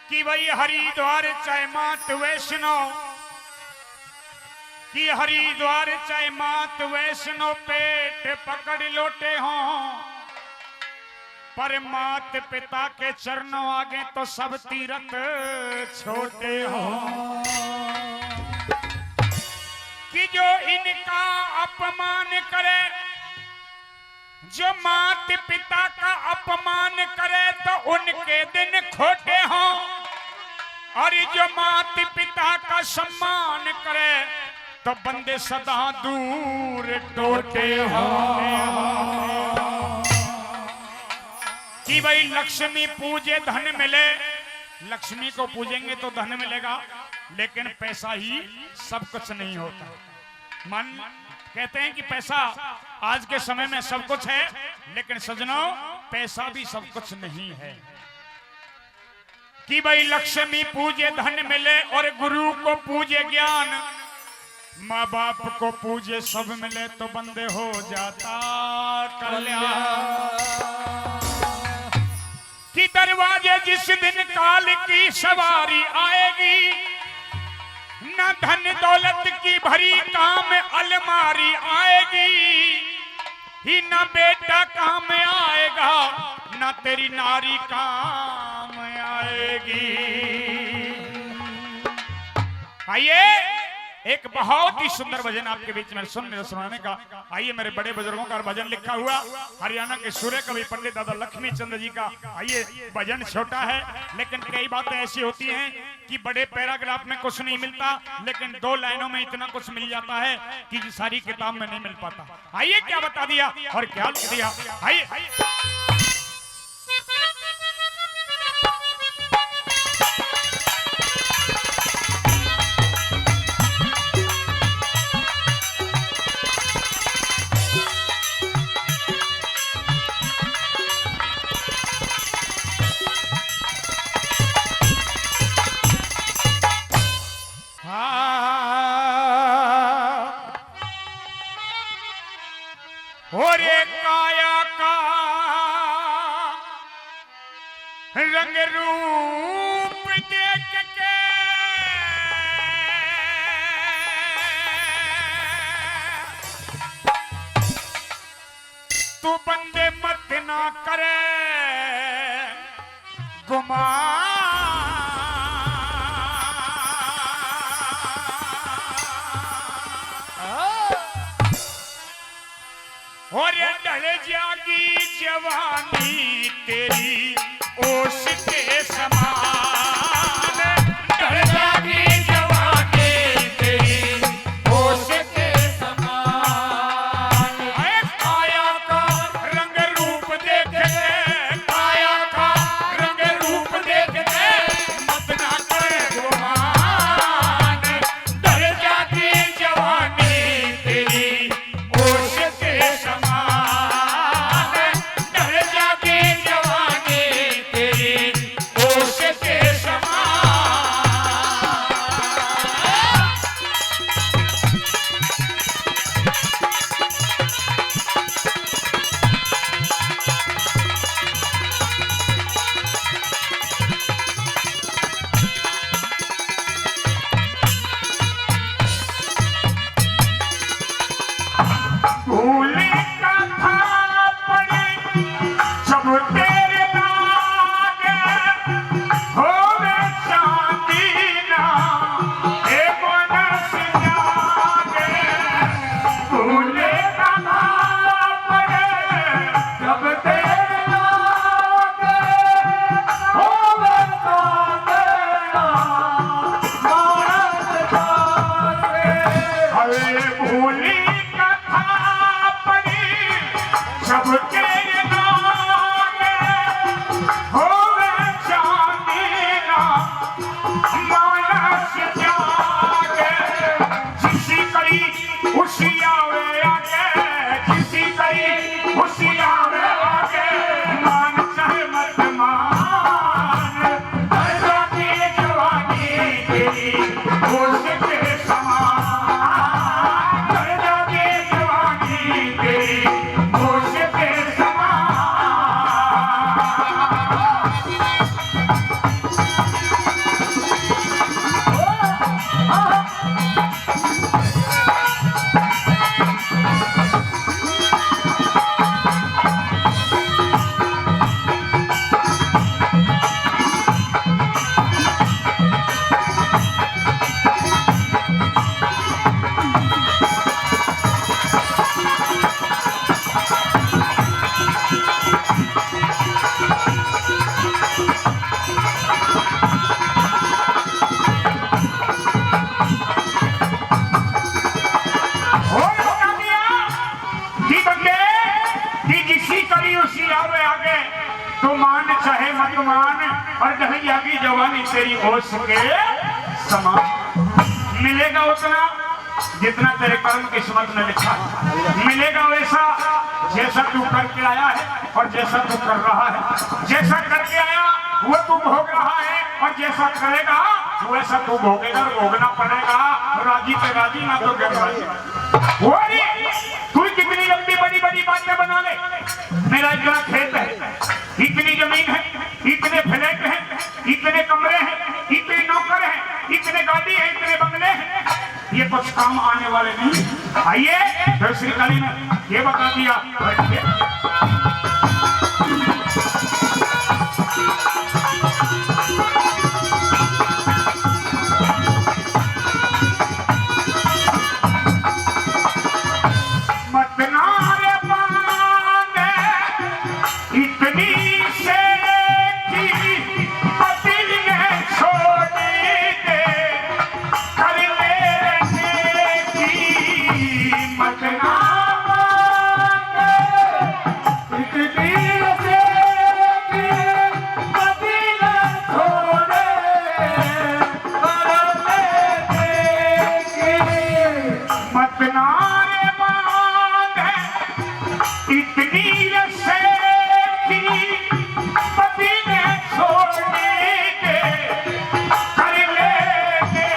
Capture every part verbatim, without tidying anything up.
कि भाई हरिद्वार चाहे मात वैष्णो, कि हरिद्वार चाहे मात वैष्णो पेट पकड़ लोटे हों, पर मात पिता के चरणों आगे तो सब तीरथ छोटे हों। कि जो इनका अपमान करे, जो मात पिता का अपमान करे तो उनके दिन खोटे हों, और जो मात पिता का सम्मान करे तो बंदे सदा दूर टोटे हों। कि भाई लक्ष्मी पूजे धन मिले, लक्ष्मी को पूजेंगे तो धन मिलेगा, लेकिन पैसा ही सब कुछ नहीं होता। मन कहते हैं कि पैसा आज के समय में सब कुछ है, लेकिन सजनों, पैसा भी सब कुछ नहीं है। कि भाई लक्ष्मी पूजे धन मिले और गुरु को पूजे ज्ञान, माँ बाप को पूजे सब मिले तो बंदे हो जाता कल्याण। कि दरवाजे जिस दिन काल की सवारी आएगी, ना धन दौलत की भरी काम अलमारी आएगी, ही ना बेटा काम आएगा, ना तेरी नारी काम आएगी। आइए, एक बहुत ही सुंदर भजन आपके बीच में सुनने सुनाने का। आइए, मेरे बड़े बुजुर्गों का भजन लिखा हुआ, हरियाणा के सूर्य कवि पंडित दादा लक्ष्मी चंद जी का। आइए, भजन छोटा है, लेकिन कई बातें ऐसी होती हैं कि बड़े पैराग्राफ में कुछ नहीं मिलता, लेकिन दो लाइनों में इतना कुछ मिल जाता है कि सारी किताब में नहीं मिल पाता। आइए, क्या बता दिया और क्या लिख दिया। आइए। हाँ। और काया का रंग रूप देख के तू बंदे मत ना करे गुमान। और ढल जागी जवानी तेरी ओस के समान, ढल जागी जवानी तेरी ओस के समान। ऐ काया का रंग रूप देख के, काया का रंग रूप देख के मत ना कर गुमान। ढल जागी जवानी तेरी ओस के समान, ढल जागी जवानी तेरी और ढल जागी जवानी तेरी होश के समान। मिलेगा उतना जितना तेरे कर्म किस्मत में लिखा है, मिलेगा वैसा जैसा तू करके आया है और जैसा तू कर रहा है। जैसा करके आया वो तू भोग रहा है और जैसा करेगा वैसा तू भोगेगा और भोगना पड़ेगा। राजी पे राजी, ना तो गैर राजी। वो नहीं, तू कितनी लंबी बड़ी बड़ी बातें बना ले, मेरा इतना खेत है, इतनी जमीन है, इतने फ्लैट हैं, इतने कमरे हैं, इतने नौकर हैं, इतने गाड़ी हैं, इतने बंगले हैं, ये कुछ काम आने वाले नहीं। आइए, दूसरी कली में ये बता दिया। मत ना रे बांधे इतनी से की पति ने छोड़ी दे, कर ले की मत ना बांधे इतनी से की पति ने छोड़े, कर ले की मत ना रे बांधे इतनी रसेगी पति ने छोड़ने के कर लेगी।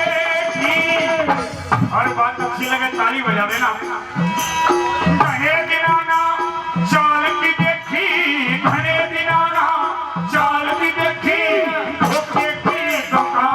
और बात अच्छी लगे ताली बजा देना। घणे दिना ना चाल की देखी, घणे दिना ना चाल की देखी, धोखे की दुकान।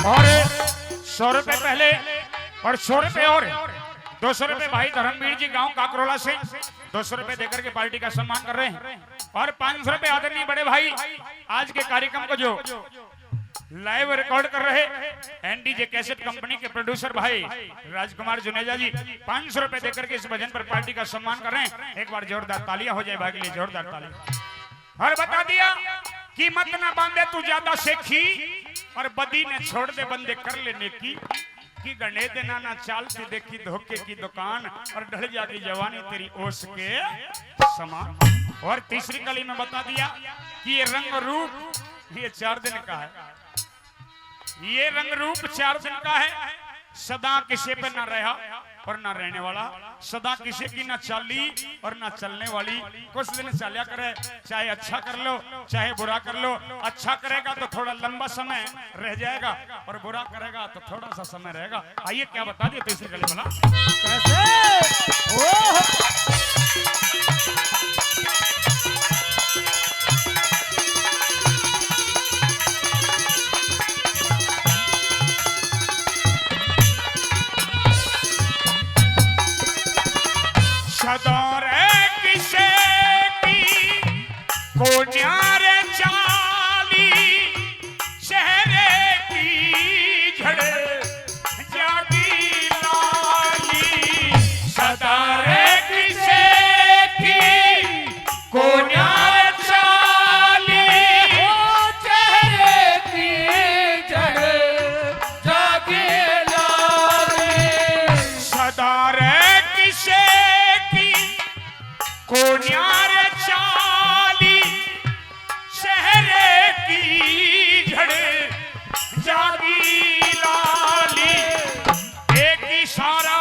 और सौ रुपए पहले और सौ रुपए और दो सौ रुपए भाई धर्मवीर जी गांव काकरोला से दो सौ रुपए देकर के पार्टी का सम्मान कर रहे हैं। और पाँच सौ रुपए आदरणीय बड़े भाई आज के कार्यक्रम को जो लाइव रिकॉर्ड कर रहे एनडीजे कैसेट कंपनी के प्रोड्यूसर भाई राजकुमार जुनेजा जी पाँच सौ रुपए देकर के इस भजन पर पार्टी का सम्मान कर रहे हैं। एक बार जोरदार तालियां हो जाए भाई के लिए, जोरदार तालियां। और बता दिया कि मत ना बांधे तू ज्यादा सेखी और बदी ने छोड़ दे बंदे कर ले नेकी। कि घणे दिना ना चालती देखी धोखे की दुकान और ढल जागी जवानी तेरी ओस के समान। और तीसरी कली में बता दिया कि ये रंग रूप ये चार दिन का है, ये रंग रूप चार दिन का है। सदा किसी पे ना रहा और ना रहने वाला, सदा किसी की ना चाली और ना चलने वाली। कुछ दिन चाल्या करे, चाहे अच्छा कर लो चाहे बुरा कर लो। अच्छा करेगा तो थोड़ा लंबा समय रह जाएगा और बुरा करेगा तो थोड़ा सा समय रहेगा। आइए, क्या बता दिए तीसरी कली वाला। कैसे? ओह! सदा रे किसे की कोन्यार चाली, चेहरे की झड़ जागी लाली। सदा रे किसे की कोन्यार चाली, ओ चेहरे की झड़ जागी लाली। सदा रे किसे की कोन्यार चाली, चेहरे की झड़ जागी लाली। एक इशारा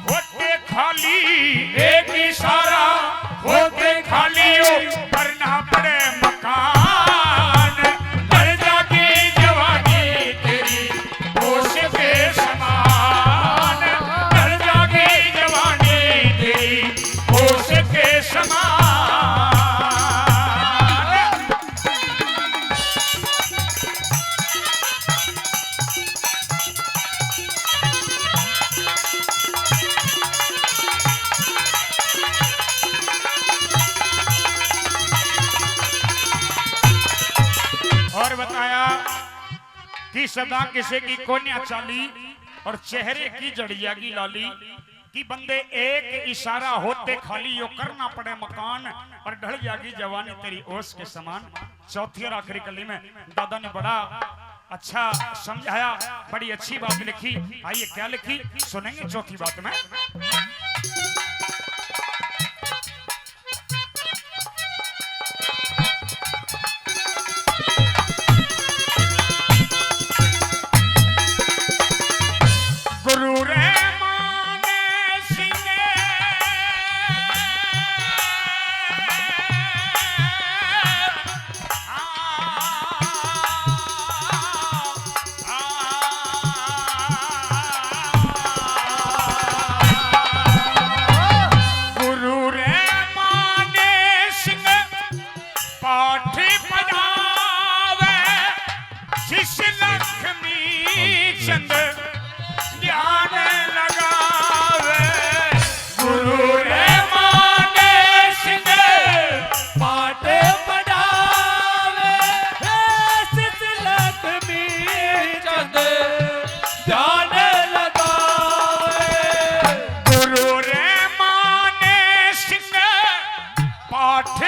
होते खाली, एक इशारा आया कि सदा किसी की कोन्या चाली और चेहरे की जड़ जागी लाली, कि बंदे एक इशारा होते खाली यो करना पड़े मकान और ढल जागी जवानी तेरी ओस के समान। चौथी और आखिरी कली में दादा ने बड़ा अच्छा समझाया, बड़ी अच्छी बात लिखी। आइए, क्या लिखी, सुनेंगे चौथी बात में। गुरु रहमान सिंह। गुरु रहमान सिंह पाठ पढ़ावे, शिष्य लक्ष्मी चंद ध्यान लगावे। गुरु रहमान सिंह पाठ पढ़ावे, शिष्य लक्ष्मी चंद ध्यान लगावे। गुरु रहमान सिंह पाठ